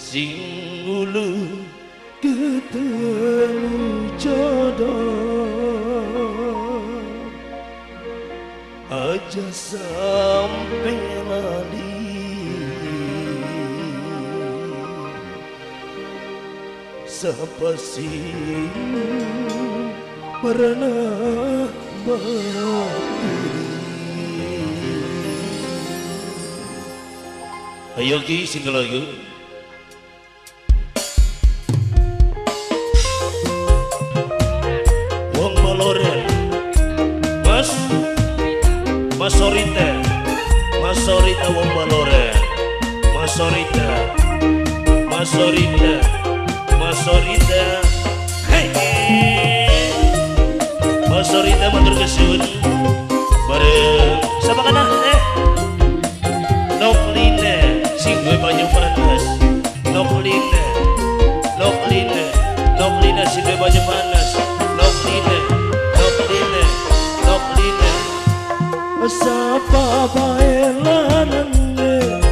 Sing ulu ketemu jodoh, aja sampai lali. Siapa sih pernah berdiri? Ayo ki single lagi. Wong Baloren, Mas, Mas Sorita, Mas Sorita Wong Baloren, Mas Sorita, Mas Sorita, Mas Sorita, hey, Mas Sorita matur kesuwun bareng sapa kana Noklina sing duwe banyu panas, Noklina, Noklina, Noklina sing duwe banyu panas, Noklina, Noklina, Noklina. Sapa bae lanange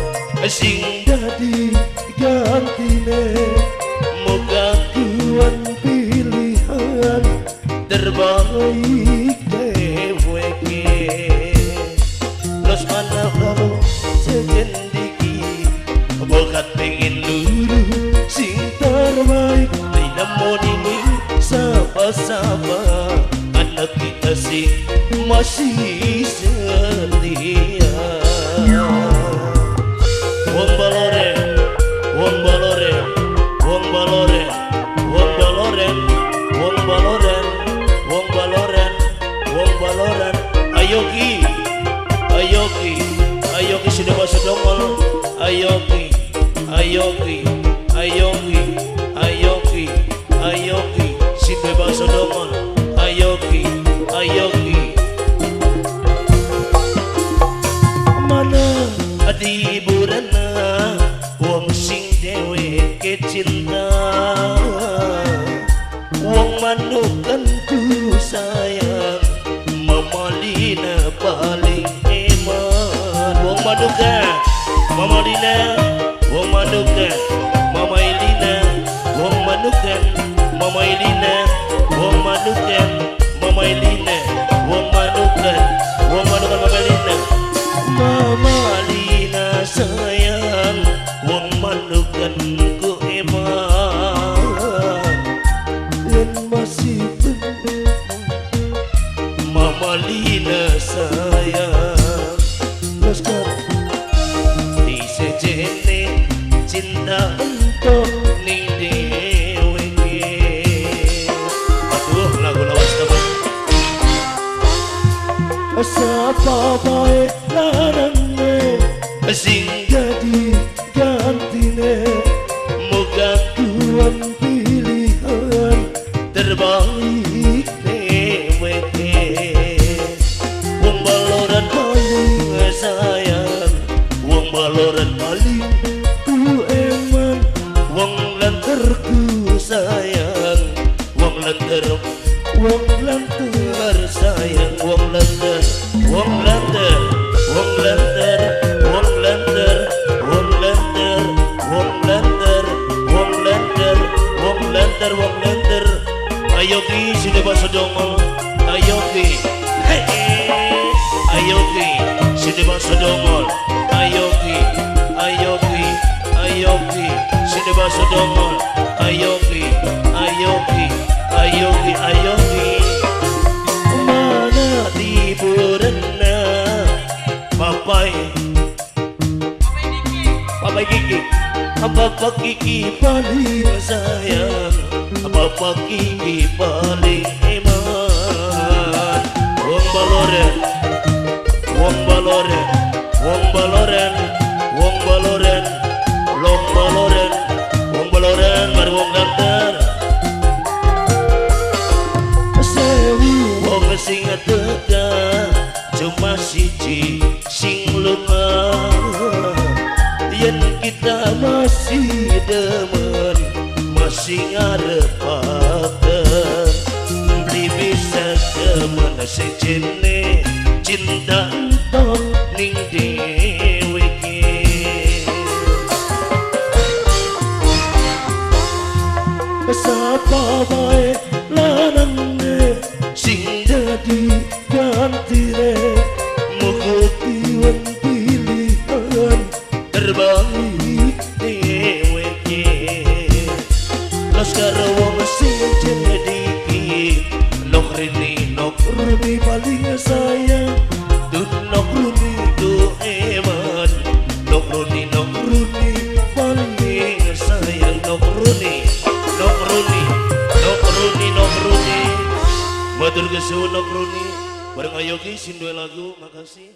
Sing dadi gantine, moga kuan pilihan terbaik baik dheweke. Los mana karo sejendiki bokat pengen luru sing terbaik dinemoni ning sapa-sapa anak kita sing masih setia. Wong Baloren, Wong Baloren, Wong Baloren, Wong Baloren, Wong Baloren, Wong Baloren, Wong Baloren. Ayo ki, ayo ki, ayo ki sudah masuk dongol. Ayo ki, ayo ki, ayo ki, ayo ki, ayo ki sudah masuk dongol. Ayo ki, ayo ki. Mana Ati burana wong sing dheweke cinta, wong manukan ku sayang, Mama Lina paling eman. Wong manukan Mama Lina, wong manukan Mama Elina, wong manukan Mama Elina, wong manukan Mama Elina, wong manukan, wong manukan Mama Elina. Mama Lina sayang, wong manukan ku eman. Yen masih Mama Lina sayang, Laskar di sejene cinta entok ning dheweke. Aduh, lagu lawas temen. Sapa bae lanange Sing dadi gantine, moga kuan pilihan terbaik dheweke. Wong Baloren paling sayang, wong Baloren paling ku eman, wong lanterku sayang, wong lanter, wong lanter sayang, wong lanter, wong lanter, wong lanter, wong lanter, wong lanter, wong lanter, wong lanter, wong lanter, wong lanter. Ayo ki sudah basuh dongol, ayo ki, hey, ayo ki sudah basuh dongol, ayo ki, ayo ki, ayo ki sudah basuh dongol, ayo ki, ayo ki, ayo ki, ayo ki. Mana Tiburana papai, papai Kiki, Bapak Kiki paling sayang, Bapak Kiki paling eman. Wong Baloren, Wong Baloren, Wong Baloren, Wong Baloren, Wong Baloren, Wong Baloren, baru wong lanter. Sewu Wong sing teka cuma siji sing lunga, yen kita masih demen masih ngarepaken, beli bisa kemana sejene cinta entok ning dheweke. Matur kesuwun Nok Runi. Bareng Ayogi sing duwe lagu, makasih.